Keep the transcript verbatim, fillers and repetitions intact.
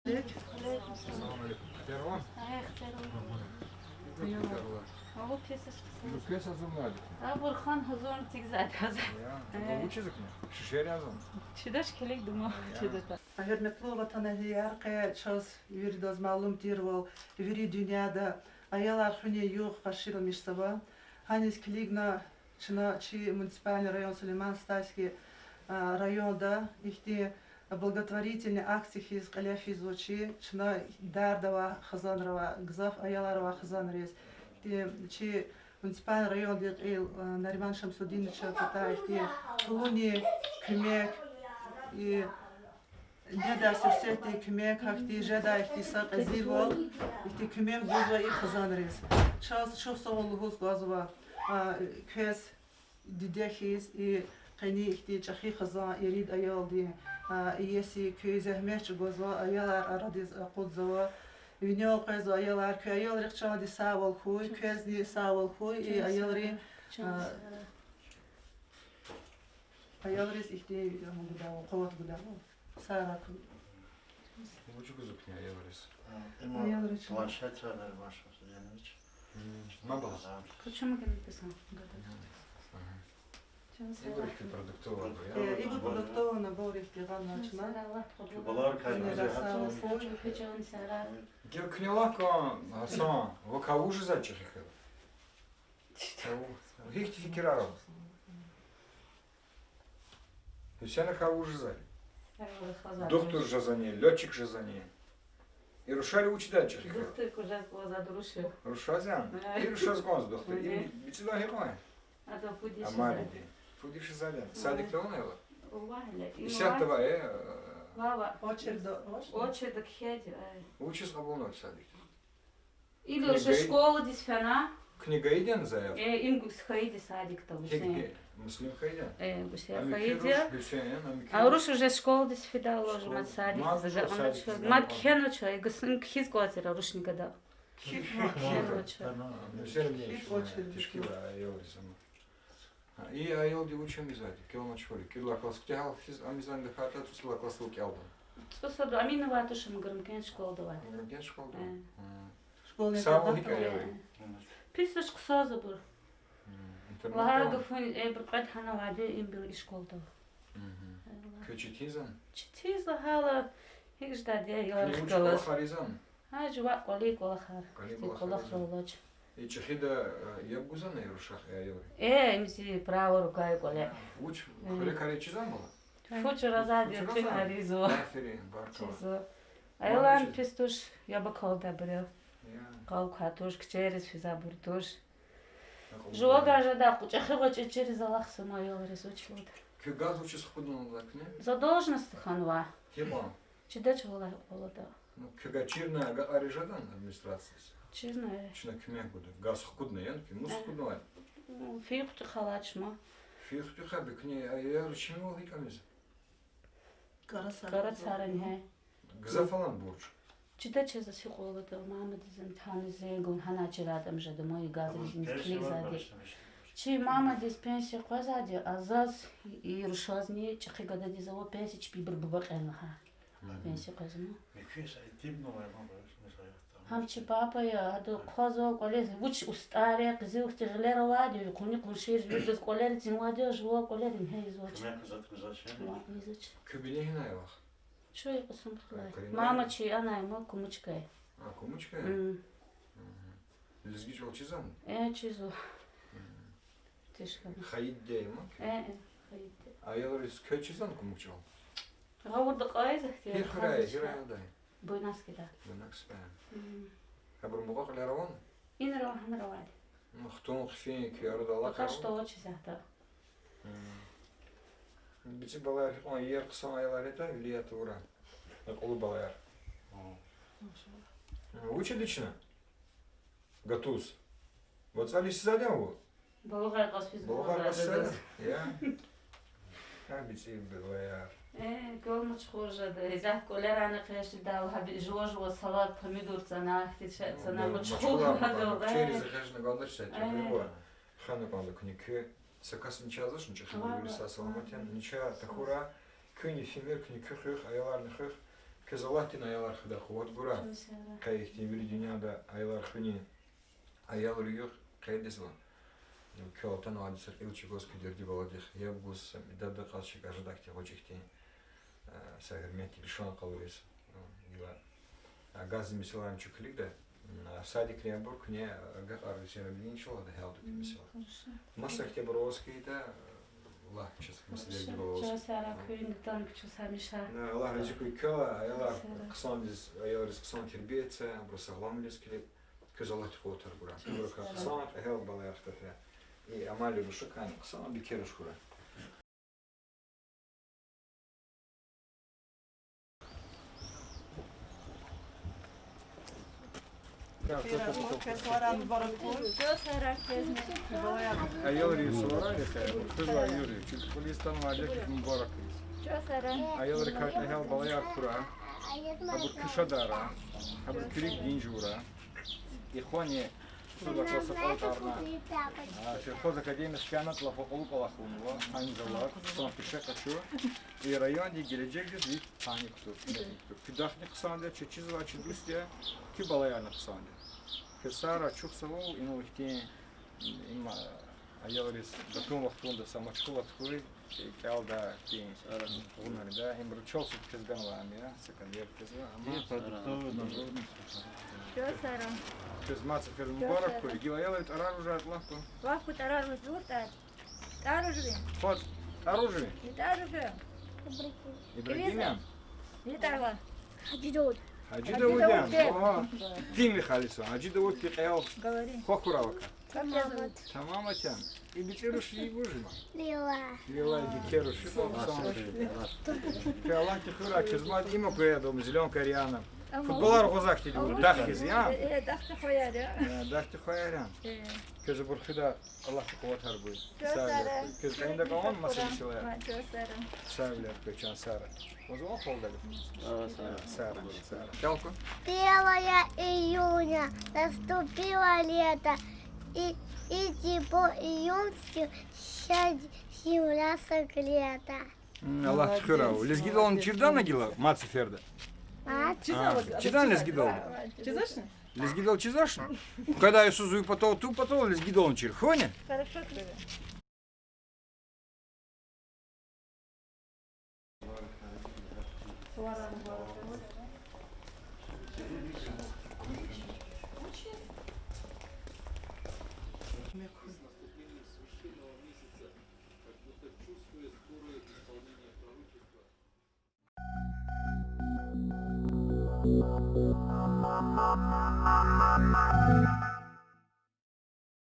Салам алейкум. Ихтияр ава? Ава, пес ачкъи. Абур хан гьазурни тик затӀ гьаза. Вучиз куьне? Шишер язан? Чидач, килигда ман. Гьуьрметлу ватанэгьлияр, къе чаз виридаз малум тирвал, вири дуьньяда аялар хуьнин югъ къаршиламишзава. Гьаниз килигна чна чи муниципальный район, Сулейман-Стальский районда ихьтин благотворительный акция хьиз кьиле физва чи, чна дарда авай хизанривай, гзаф аялар авай хизанриз. Ихьтин чи муниципальный райондин кьил Нариман Шамсудиновича патай ихьтин пулунин куьмек, и недай суседдин куьмек, гьахьтин жедай ихьтин са кьезилвал, ихьтин куьмек гузва и хизанриз. Чаз чухсагъул лугьуз кӀанзава квез, диде хьиз, и къени ихьтин чӀехи хизан, ирид аялдин иеси, куь зегьмет чӀугвазва аялар арадиз акъудзава. Винел къвезва аялар, куь аялрихъ чандин сагъвал хьуй, квезни сагъвал хьуй, и аялри, аялриз ихьтин гудайвал, къуват гудайвал. Сагърай куьн. Вуч гузва куьне аялриз? Аялриз планшет ва, Нариман Шамсудинович. Ман бала. Почему ты написал? Ибур ихьтин продуктовый набор, я? Ибур продуктовый набор ихьтин гъана чна. Балар кайни сагърай. Гьа куьне лагь кван, Гьасан, вакай вуж жезвай чӀехи хьайила? Гьихьтин фикирар ава? Гьуьсейнакай вуж жезвайди? Духтур жезани, лётчик жезани? И рушари вуч жедай чӀехи хьайила? Духтур кужаз квазад рушу. Рушаз яни? И рушаз кӀанз духтур. И мицӀидан гьикьван? Ада пуд яш жезвайди. Пуд яш жезвайди яни? Садикда авани аялар? Исятда авай, э? Ва, ва. Очередда кхьейди, э. Вучиз кьабулнавай садикда? Или уже школадиз фена. Куьне гайиди яни заявка? Э, им гуьгьуьз хьайиди садикда, Гуьсен. Гьикьди? Муслим хьайиди яни? Э, Гуьсен хьайиди я. Гьуьсен, а руш уже школадиз фидайла уже мад садикдиз агакьна. Мад кхьенвач, э, Гуьсен кхьиз кӀанзавайди я рушни гада. Кхьенвач. Гьуьсен, тешкила аялриз ама. И аялди вуч амизвайди, кӀелмач хьури? КӀирилай класс куьтягьайла хьиз амизвани, тахьайтӀа цӀусад лагьай классдал кӀелда? ЦӀусад, Аминова туш, ам Грымкен школада авайди. Грымкен школада? Э. Савал гьикӀ я? Пис туш, хъсанзава абур. Лагьай гафуни, э, абур кьвед хьанвайди, им бил и школада ава. Куьн четинзавани? Четинзава лагьайла, гьикӀ жедайди я, ярх галаз. Куьне вуч кӀвалахар ийизвани? Гьа, жуван кӀвалин кӀвалахар. КӀвалин кӀвалахар ийизва. Куьтягьайла чӀехи. И чӀехида, э, яб гузвани и рушахъ, э, аялри? Э, им зи правая рука я кӀвале. Вуч, хуьрекар чизвани бала? Фу чуразвайди я, фу чуразвани? Чизва. Аферин, баркалла. Чизва. Аялар пис туш, яб акалда абуру. Къал квай туш, кичериз физвайбур туш. Жувагар жедай, чӀехи гъвечӀи чириз алахъзава аялриз, вуч лугьуда. Куь газ вучиз хкуднава куьне? Задолженность хьанва. Гьикьван? Чидач валлагь, гьикьван лагьайтӀа. Ну, куь газ чирна агакьариз жедани администрациядиз? Чирна, э. Чна куьмек гуда. Газ хкудна, яни куь мус хкуднавай? Ну, фейи хъуьтӀуьхъ алачма. Фейи хъуьтӀуьхъ, абур куьне, э, аялри чимивал гьикӀ амиз? КӀарацарани, гьа. Гзаф алани бурж? Чидач заз гьикьван лагьайтӀа, мамадиз ам тани зенгун гьана чирайтӀа жеда ман, и газризни килигзавайди. Чи мамадиз пенсия къвезвайди я, а заз и рушазни чӀехи гададиз ава пенсия, чпи буба кьена лагьана. Пенсия къвезва ман. Гьам чи папа я, ада хъвазва кӀвале, вуч устӀар я, къизил хьтин гъилер авайди я, къуни къуншийриз виридаз кӀвалер эцигнавайди я, жуван кӀвалер ингье ийизвач. Куь бине гьинай вахъ? Чун Кьасумхуьрелай. Мама чи анай ма Кумучкай. А, Кумучкай? Лезги чӀал чизвани? Э, чизва. Тешкана. Хайи диде я ма куь? Э, э, хайи диде. Аялриз квез чизвани кумук чӀал? Гъавурда кьван я ихтияр. Гьи хуьряй, гьи райондай? Буйнакскида. Буйнакскида. Гьабурун мукьва-кьилияр авани? Инра ава, гьанра авайди. Хтун, хъфин, куь арада алакъа авани? Пока что авач исятда. БицӀи балаяр гьикьван, иер, хъсан аялар ятӀа, вилият авурай? Акьуллу балаяр. Вуч ятӀа чна? Гатуз. ВацӀал йисузвайди я вун? Балугъар кьаз физ. Балугъар кьаз физ. Я. Гьа бицӀи балаяр. Э, квел мачхур жеда. Исятда кӀвалерани хъжеда, гьа жува-жува салат, помидор цана, хьтин шей цана, мачхур жеда. Чириз хъжена галачни са тӀимил ва хана кӀанда куьне куь. Са касни чаз заз чӀехи, вири сагъ-саламат яни, нича тахьурай, куьнни фимир, куьне куь хуьх, аяларни хуьх, Квез Аллагьди аялар хуьдай къуват гурай. Къе ихьтин вири дуьньяда аялар хуьнин, аялри югъ къейдзава. Квел атанвайди са кьил чӀугваз куь дерди баладихъ яб гуз, са медад акьаз чи гажадакди гъвечӀи хьтин, э, са гьуьрметдин лишан къалуриз. Э, гила агакьзава месэлайни чуькулигда, э, садикрин абур куьне агакьарвилиз яраб иншаллагь, ада гьялдукӀ месэла. Маса ихьтинбур аваз хьайитӀа, э, Аллагь чаз маса дерди баладиз. Чан сагърай, куьн гатан кучуз гьамиша. Аллагь рази хьуй, квел аялар хъсандиз, аялриз хъсан тербия це, абуру сагъламвилиз килиг, квез Аллагьди къуватар гурай. Абурукай хъсан, кьегьал балаяр хтатра. И амали рушакайни хъсан, бикер руш хьурай. Аялриз суварай рехъ, квез ва юри, чун кӀвализ атанвайди я, квез мубарак ийиз. Аялрикай кьегьал балаяр хьурай, абур куьшедар, абур куь рикӀ генжеда. Ихьтин сувар квез акъалтӀарна. А, сельхозакадемия хкянатӀа, лап акьуллу кӀвалах авунва, гьанизалар хъсан пеше къачу. И райондин гележегдиз ви пани кутур, куьмекни кутур. Куь дахни хъсанди я, чи чизвай, чи дуст я, куь балаярни хъсанди я. Квез сагърай, чухсагъул, инал ихьтин, им, аялриз гатун вахтунда са машгъулат хьуй, кӀелдай, ихьтин гъунар ийидай, им ручал сад квез ганвай ам я, са конверт квез ва, ам продуктовый набор. Квез мад сеферда мубарак хьуй, гила аялри тӀарар вужар, лап гун. Лап гун тӀарар вуж, лугьуз тӀар. ТӀар вуж ви? Хва, тӀар вуж ви? ТӀар вуж ви? Ибрагим я? Ни тӀар вуж? Гьажи Давуд. Гьажи Давуд я? О, дин ви халиса. Гьажи Давудди кӀел хва хьурай вакай. Тамамат я. И бицӀи руш ви вуж я? Лейла. Лейла, и бикер руш, и хъсан руш. Квез Аллагьди хуьрай, квез мад им аквазвайди, зелёнка ряна. Футболар гъуз ахьтинди, дахдиз я? Э, э, дахди хваяр я. Э, дахди хваяр я. Э. Квез абур хуьда, Аллагьди къуватар гуй. Сагърай. Квез къенин дакӀан маса месэлаяр. Сагърай, квез чан сагърай. Ваз ван халдали? Сагърай, сагърай. Чалку. Первое июня, наступило лето, и, и тепло июньское, счастье земля согрета. М, Аллагьди хуьрай. Лезгидални чирдани гила мад сеферда? А? Чизвани лезгидал? Чизвачни? Лезгидал чизвачни? Когда я сузую потол, ту потол, лезгидални чир. Хьуни? Хорошо, круто.